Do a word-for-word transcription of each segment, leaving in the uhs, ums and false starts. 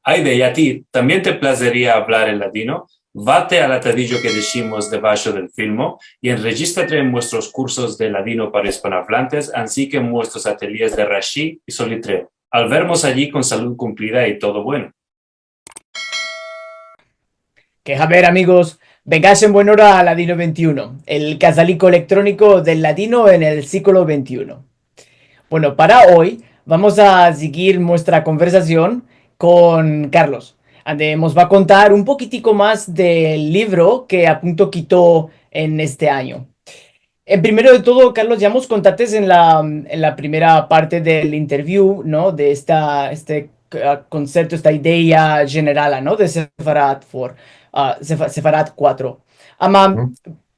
Ayde, i a ti, tambien te plazeria avlar el ladino? Vate al atadijo ke deshimos debasho del filmo i enrejistrate en muestros kursos de ladino para ispanoavlantes, ansi ke en muestros atelyes de Rashi i Solitreo. Al vermos ayi kon salud kumplida i todo bueno. Ke haber, amigos, vengash en buen ora a Ladino vente i uno, el kazaliko elektroniko del ladino en el siglo vente i uno. Bueno, para oy vamos a segir muestra konversasion kon Carlos, ande mos va a kontar un pokitiko mas del livro ke a punto kito en este anyo. Eh, primero de todo, Carlos, ya mos kontates en la, en la primera parte del interview, no? De esta, este, ah, konsepto, esta idea jenerala, no? De Sefarad for, ah, Sefa-, Sefarad kuatro. Ama,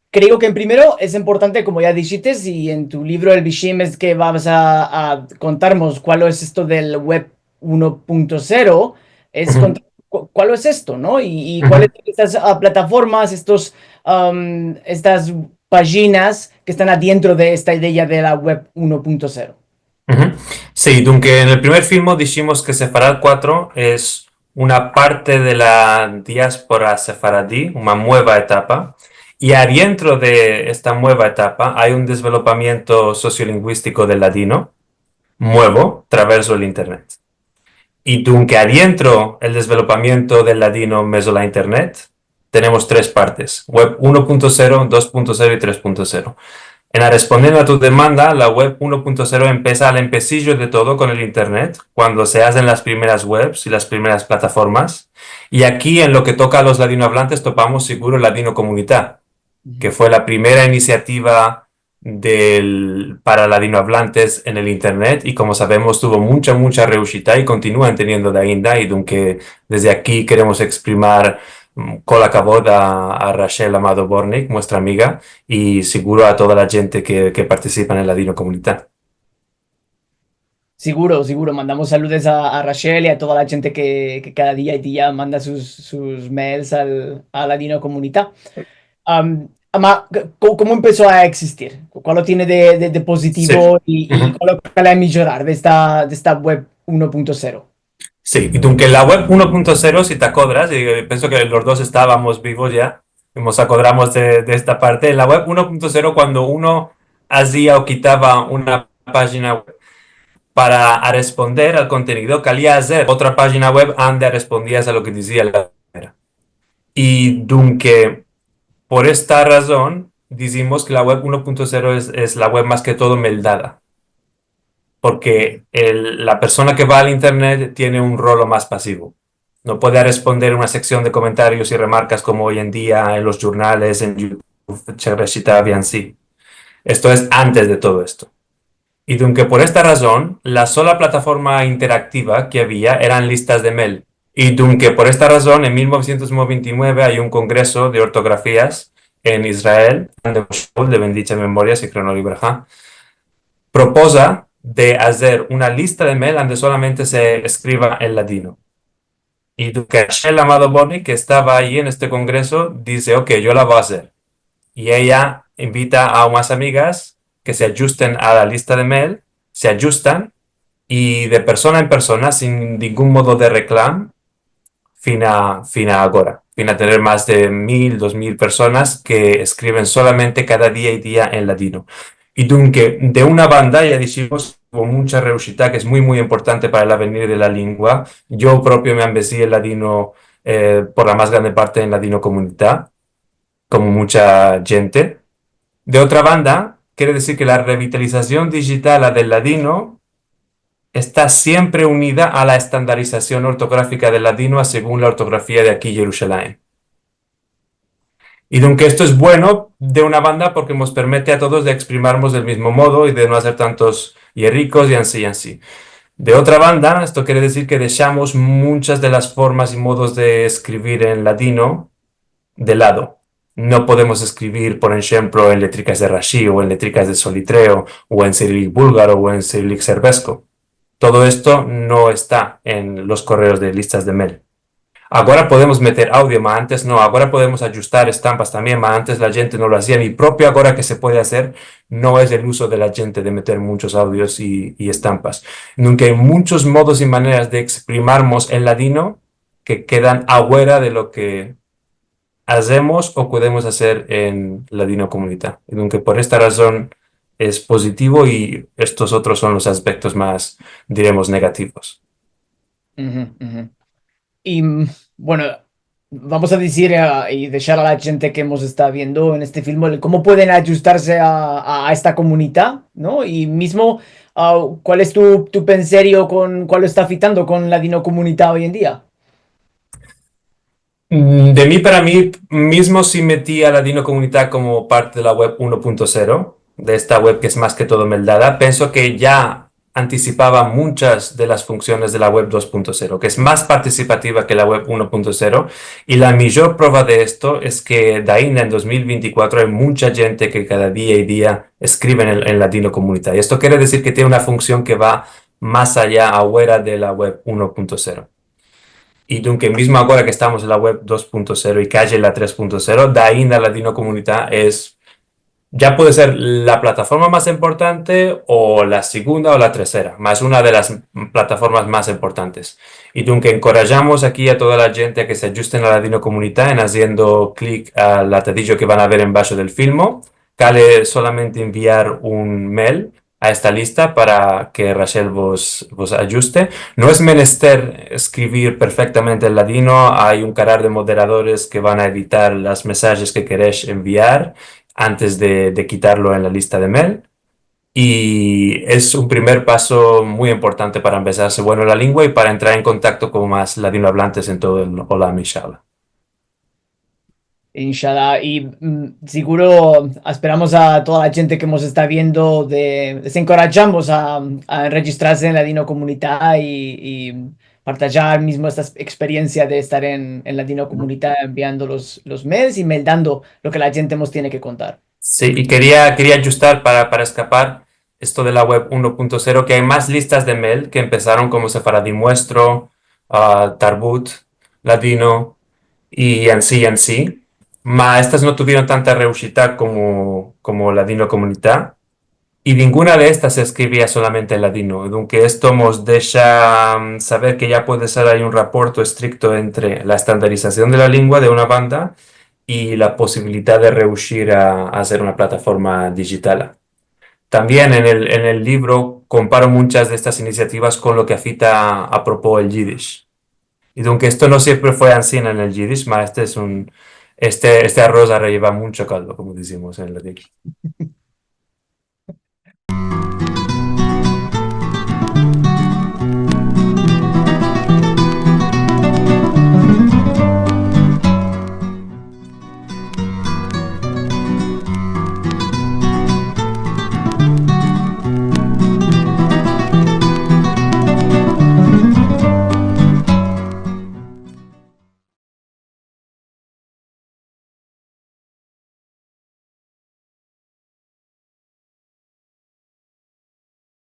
kreo ke en primero es importante, komo ya dishites, i en tu livro El Bishim es ke vas a, a kontarmos kualo es esto del web uno punto zero, es kontar ku-, kualo es esto, no? I, i kualas son estas, ah, plataformas, estos, am, estas pajinas ke estan adientro de esta idea de la web uno punto zero. Si, dunke en el primer filmo dishimos ke Sefarad kuatro es una parte de la diaspora sefaradi, una mueva etapa, i adientro de esta mueva etapa ay un desvelopamiento sosiolinguistiko del ladino muevo, traverso el internet. I dunke adientro el desvelopamiento del ladino mezo la internet, tenemos tres partes, web uno punto zero, dos punto zero i tres punto zero. En a respondiendo a tu demanda, la web uno punto zero empesa al empesijo de todo kon el internet, kuando se azen las primeras webs i las primeras plataformas. I aki, en lo ke toka a los ladinoavlantes, topamos siguro Ladino Komunita, ke fue la primera inisiativa del, para ladinoavlantes en el internet, i komo savemos, tuvo muncha, muncha reushita i kontinuan teniendo de ainda, i dunke desde aki keremos eksprimar, mm, kol akavod a, a Rachel Amado Bortnick, muestra amiga, i siguro a toda la djente ke, ke partisipa en el Ladino Komunita. Siguro, siguro. Mandamos saludos a, a Rachel i a toda la djente ke, ke kada dia i dia manda sus, sus mails al, a Ladino Komunita. Am, ama, ko-, komo empeso a egzistir? Kualo tiene de, de, de pozitivo i, i kualo ke la a mijorar de esta, de esta web uno punto zero? Si, i dunke la web uno punto zero, si te akodras, i, eh, penso ke los dos estavamos bivos ya, i mos akodramos de, de esta parte. La web uno punto zero, kuando uno azia o kitava una pajina web, para a responder al kontenido, kalia azer otra pajina web ande a respondias a lo ke dizia la primera. I dunke, por esta razon, dizimos ke la web uno punto zero es, es la web mas ke todo meldada. Porke el, la persona ke va al internet tiene un rolo mas pasivo. No puede responder una seksion de komentarios i remarkas komo oy en dia en los jurnales, en YouTube, etsetera, i ansi. Esto es antes de todo esto. I dunke por esta razon, la sola plataforma interaktiva ke avia eran listas de mail. I dunke por esta razon, en mil novesientos noventa i nueve ay un kongreso de ortografias en Israel, de Moshe Shaul, de bendicha memoria, zichrono livraha, propoza de azer una lista de mail ande solamente se eskriva en ladino. I dunke Rachel Amado Bortnick, ke estava ayi en este kongreso, dize, "Ok, yo la vo a azer." I eya invita a unas amigas ke se adjusten a la lista de mail, se adjustan, i de persona en persona, sin ningun modo de reklam, fina, fina agora, fina tener mas de mil, dos mil personas ke eskriven solamente kada dia i dia en ladino. I dunke, de una banda, ya dishimos, hubo muncha reushita, ke es muy, muy importante para el avenir de la lengua. Yo propio me ambezi el ladino, eh, por la mas grande parte en Ladino Komunita, komo muncha djente. De otra banda, kere dizir ke la revitalizasion dijital del ladino esta siempre unida a la estandarizasion ortografika del ladino, a segun la ortografia de aki, Yerushalayim. I dunke esto es bueno, de una banda, porke mos permite a todos de eksprimarmos del mizmo modo i de no azer tantos yerrikos i ansi, i ansi. De otra banda, esto kere dizir ke deshamos munchas de las formas i modos de eskrivir en ladino de lado. No podemos eskrivir, por enshemplo, en letrikas de Rashi o en letrikas de Solitreo o en sirilik bulgaro o en sirilik serbesko. Todo esto no esta en los korreos de listas de mail. Agora podemos meter audio, ma antes no. Agora podemos adjustar estampas tambien, ma antes la djente no lo azia. I propio agora ke se puede azer, no es el uzo de la djente de meter munchos audios i, i estampas. Dunke ay munchos modos i maneras de eksprimarmos en ladino ke kedan afuera de lo ke azemos o podemos azer en Ladinokomunita. I dunke por esta razon es pozitivo i estos otros son los aspektos mas, diremos, negativos. Uhu, uhu. I, mm, bueno, vamos a dizir, eh, i deshar a la djente ke mos esta viendo en este filmo, el komo pueden adjustarse a, a, a esta komunita, no? I mizmo, ah, kual es tu, tu penserio kon kual lo esta afitando kon Ladinokomunita oy en dia? Mm, de mi para mi, mizmo si meti a Ladinokomunita komo parte de la web uno punto zero, de esta web ke es mas ke todo meldada, penso ke ya antisipava munchas de las funksiones de la web dos punto zero, ke es mas partisipativa ke la web uno punto zero, i la mijor prova de esto es ke dainda en dos mil venticuatro ay muncha djente ke kada dia i dia eskriven en, en Ladinokomunita. I esto kere dizir ke tiene una funksion ke va mas aya, afuera de la web uno punto zero. I dunke mizmo agora ke estamos en la web dos punto zero i kaji la tres punto zero, dainda Ladinokomunita es, ya puede ser la plataforma mas importante o la segunda o la tersera, mas una de las plataformas mas importantes. I dunke enkorajamos aki a toda la djente a ke se adjusten a Ladinokomunita en aziendo klik al atadijo ke van a ver embasho del filmo. Kale solamente enviar un mail a esta lista para ke Rachel vos, vos adjuste. No es menester eskrivir perfektamente el ladino, ay un karar de moderadores ke van a editar los mesajes ke keresh enviar antes de, de kitarlo en la lista de mail. I es un primer paso muy importante para ambezarse bueno la lengua i para entrar en kontakto kon mas ladinoavlantes en todo el olam, inshallah. Inshallah. I, mm, seguro esperamos a toda la djente ke mos esta viendo, de, les enkorajamos a, a rejistrarse en Ladinokomunita i, i partajar mizmo esta eksperensia de estar en, en Ladinokomunita, enviando los, los mails i meldando lo ke la djente mos tiene ke kontar. Si, i keria, keria adjustar para, para eskapar esto de la web uno punto zero, ke ay mas listas de mail ke empesaron komo Sefaradi Muestro, ah, Tarbut, Ladino, i ansi, i ansi. Ma estas no tuvieron tanta reushita komo, komo Ladinokomunita. I ninguna de estas se eskrivia solamente en ladino. Dunke esto mos desha, mm, saver ke ya puede ser ay un raporto estrikto entre la estandarizasion de la lengua de una banda i la posibilidad de reushir a, a azer una plataforma dijital. Tambien en el, en el livro komparo munchas de estas inisiativas kon lo ke afita apropo el yidish. I dunke esto no siempre fue ansina en el yidish, ma este es un, este, este arroz arrayeva muncho kaldo, komo dizimos en ladino.